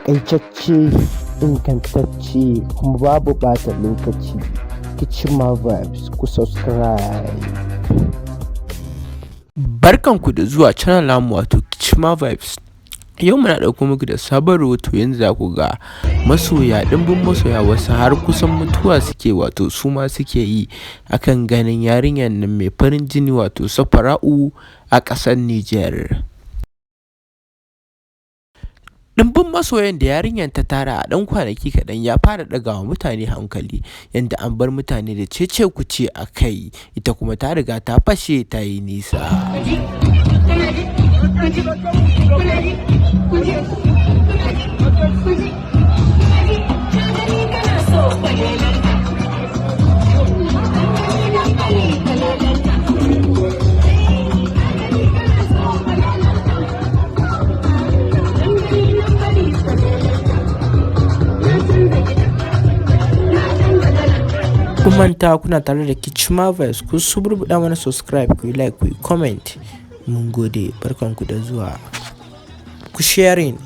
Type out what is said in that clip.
Taƙaitacce, ingantacce kuma babu ɓata lokaci. Kichima Vibes, ku subscribe. Barkanku da zuwa channel namu, wato Kichima Vibes. Yau muna ɗauko muku da sabon rahoto yanda za ku ga masoya, ɗimbin masoya, wasu har kusan mutuwa suke, wato suma suke yi akan ganin yarinyar nan mai farin jini, wato Safara'u a ƙasar Nijar. Ɗimbin masoyan da yarinyar ta tara a ɗan kwanaki kaɗan ya fara ɗaga wa mutane hankali, yanda an bar mutane da cece-kuce a kai, ita kuma ta riga ta fashe ta yi nisa. Ku manta kuna tare da Kichima Vibes, ku suburbuɗa mana subscribe, ku yi like, ku yi comment. Mun gode, barkanku da zuwa. Ku sharing.